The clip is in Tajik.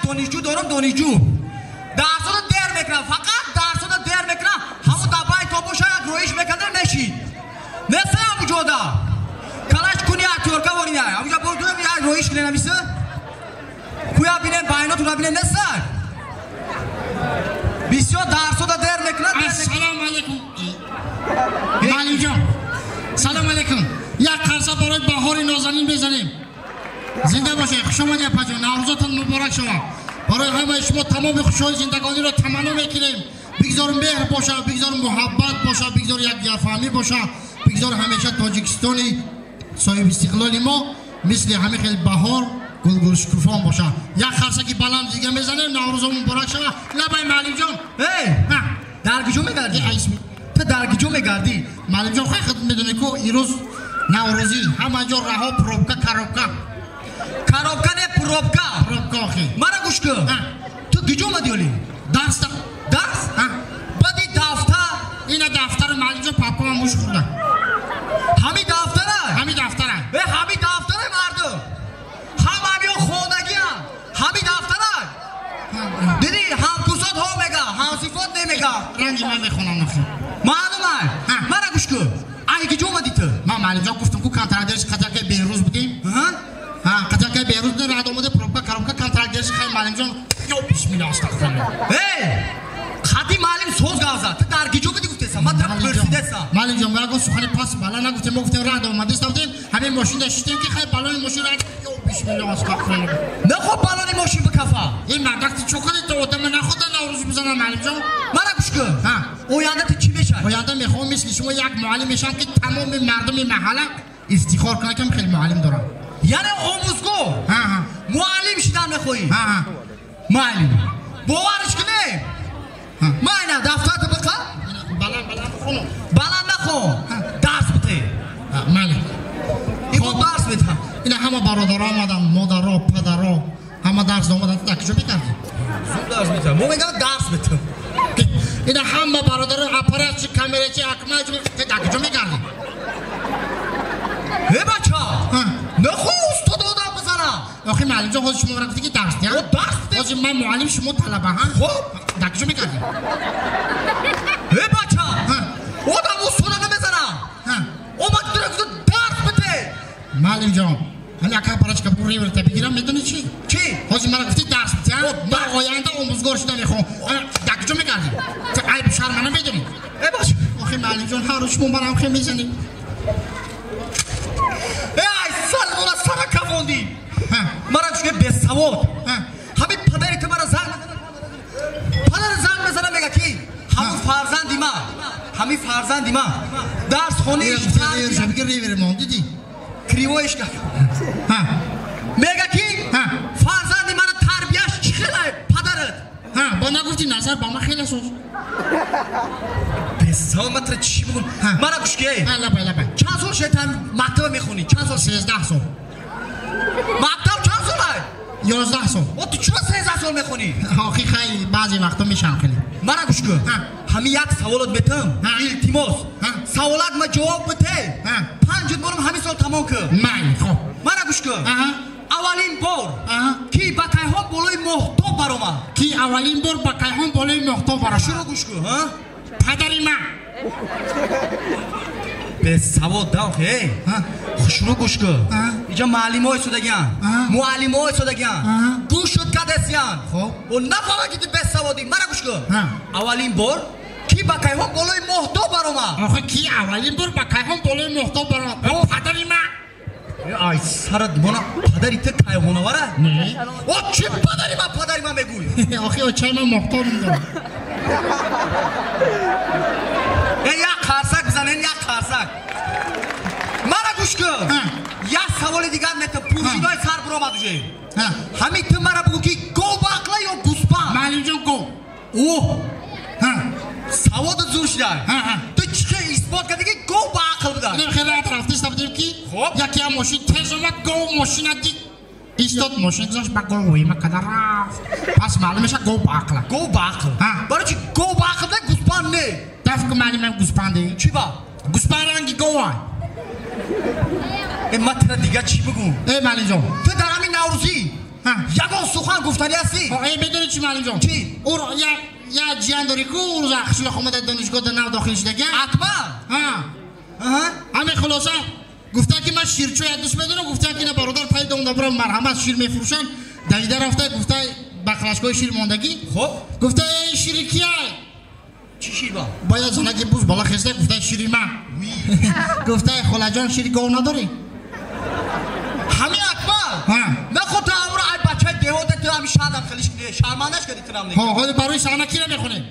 донишҷӯ дорам, донишҷӯ. Дарсода дер мекунам, фақат дарсода дер мекунам. Ҳамун дабай то боша як роиш мекардам мешид. Неста ҳамун ҷода. Калаш куни актёрка ворина. Ҳамун ҷо бурдум як роиш кунем амиса. Куя бинем байнотуна бинем неста. Бисёр дарсода дер мекунад. Ассалому алайкум. Маълимҷон. Салом алайкум. Як қарса барои баҳори нозанин мезанем. Зинда бошед, хуш омадед апаҷон. Наврӯзатон муборак шавад. Барои ҳамаи шумо тамоми хушҳои зиндагониро таманно мекунем. Бигзор меҳр бошад, бигзор муҳаббат бошад, бигзор якдигарфаҳмӣ бошад, бигзор ҳамеша Тоҷикистони соҳибистиқлоли мо мисли ҳамин хел баҳор гулгулшукуфон бошад. Як қарсаки баланд дига мезанем, Наврӯзо муборак шавад. Лабай маълимҷон. Эй, дар куҷо мегардӣ? Ту дар куҷо мегардӣ? Маълимҷон, хай худ медонӣ ку ирӯз Наврӯзӣ, ҳама ҷо раҳо, пробка, коробка. Коробка не, пробка. Пробка охи. Мара гӯш кун. Ту куҷо омадӣ оли? Дарс. Дарс? Баъди дафтар. Ина дафтари маълимҷон папкама муш хӯрда. Ҳами дафтара? Ҳами дафтара. Э, ҳами дафтара мардум. Ҳама ҳамиё хонагиам. Ҳами дафтара. Дидӣ, ҳамкурсот ҳо мега, ҳамсифот немега. Ранги ман мехонам нахи. Маълум ай. Мара гӯш кун. Ай куҷо омадӣ ту? Ман маълимҷон гуфтам ку контрактдериш қатакаи Беҳрӯз будем. Қатакаи Беҳрӯз будем, рад омада пробка, коробка, контрактдериш хай маълимҷон. Ё бисмилла, астағфируллоҳ. Эй! Қади маълим соз гавза. Ту дар куҷо будӣ гуфтесам? Ман тра пурсидесам. Маълимҷон, ягон сухани пас бала нагуфтем. Мо гуфтем рад омадеста будем. Ҳамин мошин шиштем ки хай балони мошин рад. Ё бисмилла, астағфируллоҳ. Нахоб балони мошин бикафа. Ин мардак ту чо кардӣ? Ту одама находа Наврӯз бизанам маълимҷон. Мара гӯш кун. Оянда ту чӣ мешавӣ? Оянда мехоҳам мисли шумо як муаллим мешавам ки тамоми мардуми маҳалла ифтихор кунанд ки хеле муаллим дорам. Яъне омӯзгор? Муаллим шидан мехоҳӣ? Муаллим. Бовариш кунем. Майна дафтарто биқа. Баланд баланд бихонам. Баланд нахон. Дарс бите. Майли. Ибо дарс битам. Ина ҳама бародаро омаданд, модаро, падаро, ҳама дарс омаданд. Ту дар куҷо мекардӣ? Зуд дарс метам. Мо мегӯям дарс битам. Ина ҳама бародаро, аппаратчи, камерачи, акмач, дар куҷо мекардӣ? Э бача! Нахо устод одам бизанам. Охи маълимҷон, ҳозир шумо гуфтӣ ки дарс диҳам. Дарс бите. Ҳозир ман муаллим, шумо талаба, ҳа? Хоб. Дар куҷо мекардӣ? Э бача! Одам устода намезанам. Омад тура гуфт дарс бите. Маълимҷон, ҳами ака аппаратчика бу реверта бигирам, медонӣ чӣ? Чӣ? Ҳозир мара гуфтӣ дарс бите, ҳа? Ман оянда омӯзгор шуда мехоҳам. Дар куҷо мекардӣ? Ту айбу шарма намедонӣ? Э бача! Охи маълимҷон, ҳар рӯз шумо марам хе мезанед. Э ай сар бола сара кафондӣ. Мара гӯш кун, бесавод. Ҳамин падари ту мара занг мезанад. Падар занг мезанад, мега ки ҳамун фарзанди ман, ҳамин фарзанди ман дарс хониш. Ревер мондидӣ? Кривоиш кард. Мега ки фарзанди мана тарбияш чӣ хелай падарат? Бо нагуфтӣ назар ба ман хеле соз. Бесавод, ман тура чӣ бигӯм? Мара гӯш кун. Лабай, лабай. Чанд сол шуд мактаба мехонӣ? Чанд сол? 13 сол. Мактаб чанд солай? 11 сол. О, ту чаро 13 сол мехонӣ? Охи хай баъзе вақто мешавам хеле. Мара гӯш кун. Ҳамин як саволот метам. Илтимос. Саволак ма ҷавоб бите. 5 борам ҳамин сол тамом кун. Майли, хоб. Мара гӯш кун. Аввалин бор ки ба кайҳон болои моҳтоб баромад? Ки аввалин бор ба кайҳон болои моҳтоб баромад? Шуро гӯш кун, ҳа? Падари ман. Бесавод да, охе. Хушрӯ гӯш кун. Инҷа муаллимҳои судагиан. Муаллимҳои судагиан. Гӯш шуд кадесиян. Хоб. О нафаҳмад ки ту бесаводӣ. Мара гӯш кун. Аввалин бор ки ба кайҳон болои моҳтоб баромад? Охе ки аввалин бор ба кайҳон болои моҳтоб баромад? Падари ман. Ай сарат мона, падари ту кайҳонавара? Не. О чӣ падари ман, падари ман мегӯӣ? Охи очаи ман моҳтоб дорад. Э як қарсак бизанен, як қарсак. Мара гӯш кун. Як саволи дигар метам, пуршинои сар биромад уже. Ҳамин ту мара бугӯ ки гов ба ақла ё гӯсфанд? Маълимҷон, гов. О! Саводат зур шуда. Ту чӣ хел исбот кардӣ ки гов ба ақл буда? Инам хеле рафтиста будем ки яке ам мошин тез омад, гов мошина дид. Истод, мошин гузошт, ба гов вима када рафт. Пас маълум мешавад гов ба ақла. Гов ба ақл. Барои чӣ гов ба ақл не, гӯсфанд не? Даф ку маълимам гӯсфанде. Чӣ ба? Гӯсфанд ранги гова. Э ман тура дигар чӣ бигӯм? Э маълимҷон. Ту дар ҳамин Наврӯзӣ Ягон сухан гуфтанӣ ҳастӣ? Эй, медонӣ чӣ, муаллимҷон? Чӣ? Я ҷиян дорӣ ку, рӯза қишлоқ омада, донишгоҳда нав дохил шудага. Акмал. Ҳамин, хулоса, гуфта ки ман ширчоя дӯст медорам. Гуфта ки на, бародар, пайдо омда бурам, марҳамат, шир мефурӯшанд. Давида рафта, гуфта бақлашкои шир мондагӣ. Хуб. Гуфта: «Эй, шири кияй?» Чӣ шир ба? Бояд занаки буз бала хеста, гуфта: «Шири ман». Гуфта: «Холаҷон, шири гов надорӣ?» Ҳамин, Акмал, наход ту амро, ай бачаи деҳота, ту ҳами шаҳрам хелиш шармандаш кардӣ, тунам. Ҳоли барои саҳна кира мехонем?